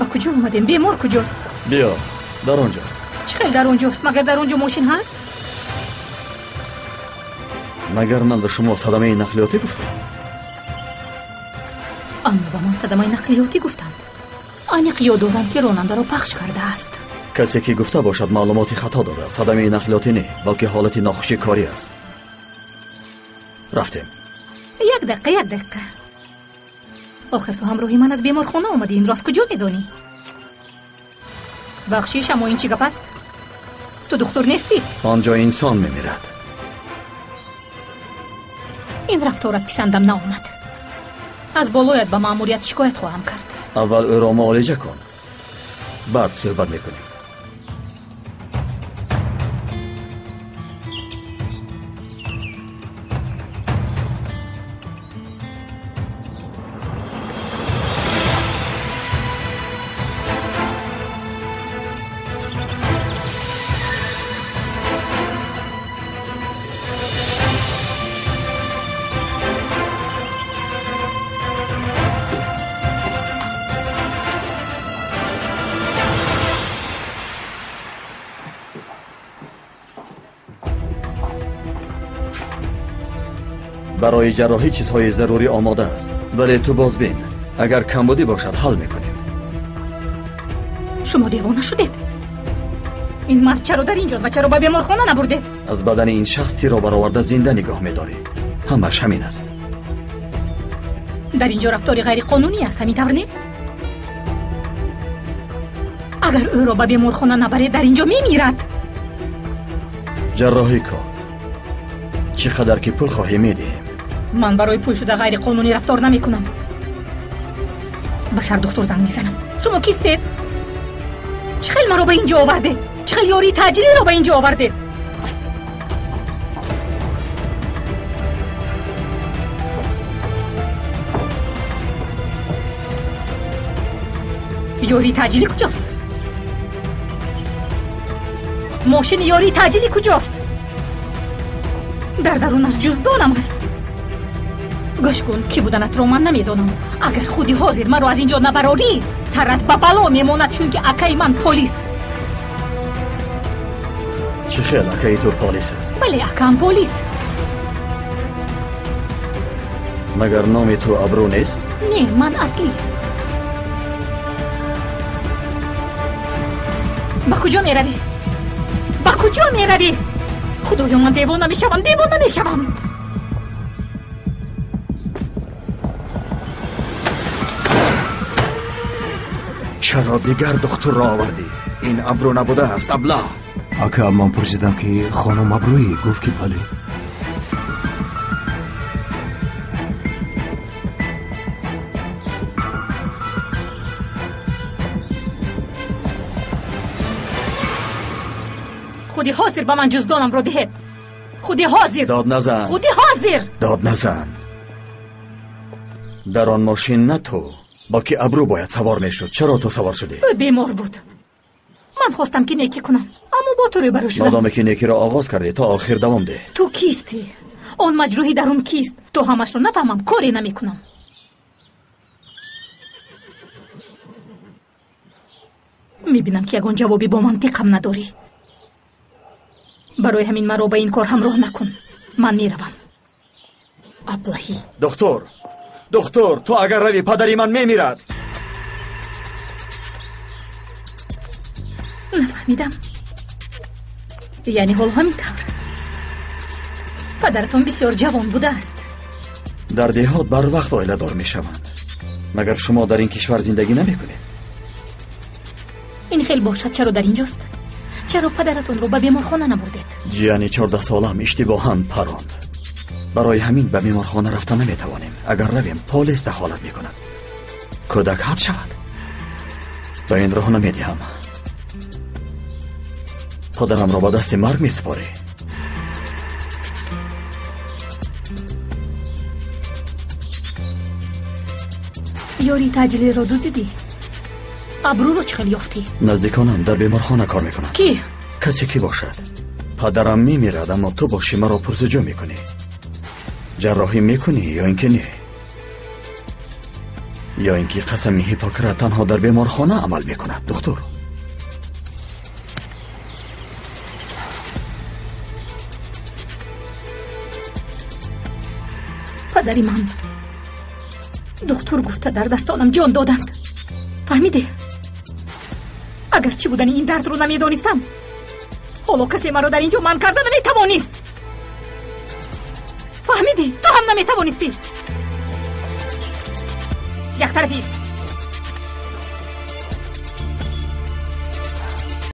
Ба куҷо омадем? Бемор куҷост? Биё, дар он ҷост. Чӣ хел дар он ҷост? Магар дар он ҷо мошин ҳаст? Магар ман ба шумо садамаи нақлиётӣ гуфтам? Аммо ба ман садамаи нақлиётӣ гуфтанд. Аниқ ёд дорам, ки ронандаро пахш кардааст. Касе ки гуфта бошад, маълумоти хато додааст. Садамаи нақлиётӣ не, балки ҳолати нохуши корӣ аст. Рафтем. Як дақиқа, як дақиқа. Охир ту ҳамроҳи ман аз беморхона омадӣ, инро аз куҷо медонӣ? Бахшиш, аммо ин чӣ гап аст? Ту духтур нестӣ? Он ҷо инсон мемирад. Ин рафторат писандам наомад. Аз болоят ба маъмурият шикоят хоҳам кард. Аввал ӯро муолиҷа кун, баъд суҳбат мекунем. Барои ҷарроҳӣ чизҳои зарурӣ омода аст, вале ту бозбин. Агар камбудӣ бошад, ҳал мекунем. Шумо девона шудед? Ин мард чаро дар инҷост ва чаро ба беморхона набурдед? Аз бадани ин шахс тирро бароварда зинда нигоҳ медорӣ. Ҳамаш ҳамин аст. Дар инҷо рафтори ғайриқонунӣ аст, ҳамин тавр не? Агар ӯро ба беморхона набаред, дар инҷо мемирад. Ҷарроҳӣ кун. Чӣ қадар ки пул хоҳӣ, медиҳем. Ман барои пул шуда ғайриқонунӣ рафтор намекунам. Ба сардухтур занг мезанам. Шумо кистед? Чӣ хел маро ба инҷо овардед? Чӣ хел ёрии таъҷилиро ба инҷо овардед? Ёрии таъҷилӣ куҷост? Мошини ёрии таъҷилӣ куҷост? Дар дарунаш ҷуздонам аст. Гӯш кун, кӣ буданатро ман намедонам. Агар худи ҳозир маро аз инҷо набарорӣ, сарат ба бало мемонад, чунки акаи ман полис. Чӣ хел акаи ту полис аст? Бале, акаам полис. Магар номи ту Абрӯ нест? Не, ман Аслӣ. Ба куҷо меравӣ? Ба куҷо меравӣ? Худоё, ман девона мешавам, девона мешавам. Чаро дигар духтурро овардӣ? Ин Абрӯ набудааст, аблаҳ. Ака, ман пурсидам, ки хонум Абрӯӣ? Гуфт, ки бале. Худи ҳозир ба ман ҷуздонамро диҳед. Худи ҳозир. Дод назан. Худи ҳозир. Дод назан. Дар он мошин на ту, балки Абрӯ бояд савор мешуд. Чаро ту савор шудӣ? Ӯ бемор буд. Ман хостам, ки некӣ кунам, аммо бо ту рӯбарӯ шудам. Модоме ки некиро оғоз кардӣ, то охир давом деҳ. Ту кистӣ? Он маҷрӯҳи дарун кист? То ҳамашро нафаҳмам, коре намекунам. Мебинам, ки ягон ҷавоби бо мантиқам надорӣ. Барои ҳамин маро ба ин кор ҳамроҳ накун. Ман меравам. Аблаҳӣ. Духтур, духтур, ту агар равӣ, падари ман мемирад. Нафаҳмидам. Яъне ҳоло ҳамин тавр. Падаратон бисёр ҷавон будааст. Дар деҳот барвақт оиладор мешаванд. Магар шумо дар ин кишвар зиндагӣ намекунед? Ин хел бошад, чаро дар инҷост? Чаро падаратонро ба беморхона набурдед? Ҷияни 14солаам иштибоҳан паронд. Барои ҳамин ба беморхона рафта наметавонем. Агар равем, полис дахолат мекунад. Кӯдак ҳабс шавад. Ба ин роҳ намедиҳам. Падарамро ба дасти марг месупорӣ. Ёрии таъҷилиро дуздидӣ? Абрӯро чӣ хел ёфтӣ? Наздиконам дар беморхона кор мекунанд. Кӣ? Касе ки бошад. Падарам мемирад, аммо ту бошӣ маро пурсуҷӯ мекунӣ. Ҷарроҳӣ мекунӣ ё ин ки не? Ё ин ки қасами Ҳиппократ танҳо дар беморхона амал мекунад, духтур? Падари ман духтур гуфта дар дастонам ҷон доданд. Фаҳмидӣ? Агар чӣ будани ин дардро намедонистам, ҳоло касе маро дар ин ҷо манъ карда наметавонист. Фаҳмидӣ? Ту ҳам наметавонистӣ. Яктарафист.